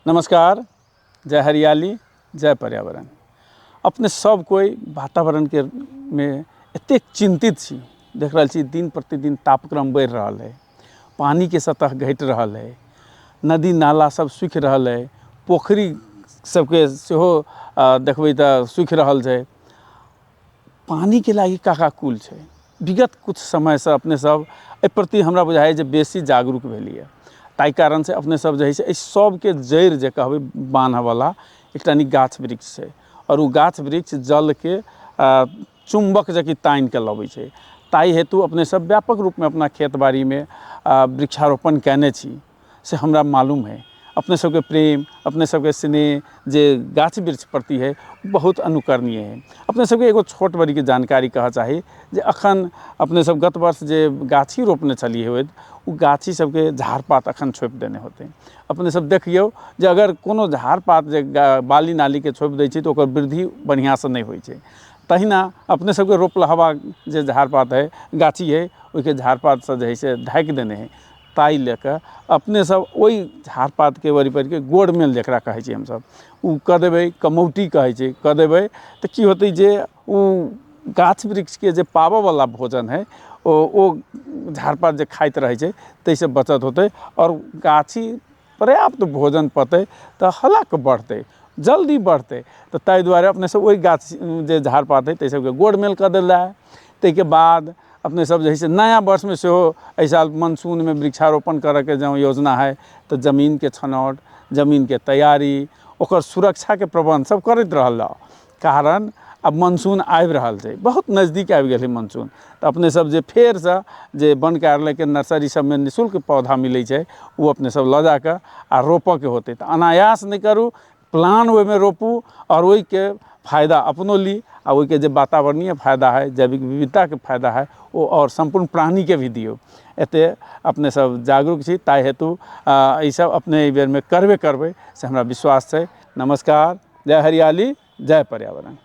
नमस्कार, जय हरियाली, जय पर्यावरण। अपने सब कोइ वातावरणके मे एतेक चिन्तित छी। देख रहल छी दिन प्रतिदिन तापक्रम बढ़ि रहल है, पानिके सतह घटि रहल है, नदी नाला सब सूखि रहल है, पोखरि सबके सेहो देखबै तऽ सूखि रहल छै। पानिके लागि काकाकुल छै। विगत कुछ समयसँ अपने सब एहि प्रति हमरा बुझाइए जे बेसी जागरूक भेलियै, ताहि कारणसँ अपने सब जे हइ से एहि सबके जड़ि जे कहबै बान्हवला एकटा नीक गाछ वृक्ष छै, आओर ओ गाछ वृक्ष जलके चुम्बक जकाँ तानिके लबै छै। ताहि हेतु अपने सब व्यापक रूपमे अपना खेत बाड़ीमे वृक्षारोपण कयने छी, से हमरा मालूम है। अपने सबके प्रेम, अपने सबके स्नेह जे गाछ वृक्ष प्रति है बहुत अनुकरणीय है। अपने सबके एगो छोट बड़ीके जानकारी कहऽ चाही जे अखन अपने सब गत वर्ष जे गाछी रोपने छलियै होइत, ओ गाछी सबके झाड़ पात अखन छोपि देने होतै। अपने सब देखियौ जे अगर कोनो झाड़ पात जे बाली नालीके छोपि दै छै तऽ ओकर वृद्धि बढ़िआँसँ नहि होइ छै। तहिना अपने सबके रोपलहवा जे झाड़ पात है, गाछी है, ओहिके झाड़ पातसँ जे है से ढाकि देने है। ताहि लऽ कऽ अपने सब ओहि झाड़ पातके वरिपरिके गोड़मेल जकरा कहै छियै हमसब, ओ कऽ देबै, कमौटी कहै छै, कऽ देबै तऽ की होतै जे ओ गाछ वृक्षके जे पाबऽवला भोजन है ओ झाड़ पात जे खाइत रहै छै ताहिसँ बचत होतै, आओर गाछी पर्याप्त भोजन पतै तऽ हलाक बढ़तै, जल्दी बढ़तै। तऽ ताहि दुआरे अपने सब ओहि गाछ जे झाड़ पात है ताहि सबके गोड़मेल कऽ देल जाइ है। ताहिके बाद अपने सब जे है से नया वर्षमे सेहो एहि साल मनसूनमे वृक्षारोपण करऽके जँ योजना है तऽ जमीनके छनौट, जमीनके तैयारी, ओकर सुरक्षाके प्रबन्ध सब करैत रहल जाउ। कारण आब मनसून आबि रहल छै, बहुत नजदीक आबि गेल है मनसून। तऽ अपने सब जे फेरसँ जे वन कार्यालयके नर्सरी सबमे निःशुल्क पौधा मिलै छै ओ अपने सब लऽ जाकऽ आ रोपऽके होतै। तऽ अनायास नहि करू, प्लान ओहिमे रोपू आओर ओहिके फायदा अपनो ली, आ ओहिके जे वातावरणीय फायदा है, जैविक विविधताके फायदा है, ओ आओर सम्पूर्ण प्राणीके भी दियौ। एते अपने सब जागरूक छी, ताहि हेतु ई सब अपने एहि बेरमे करबे करबै से हमरा विश्वास छै। नमस्कार, जय हरियाली, जय पर्यावरण।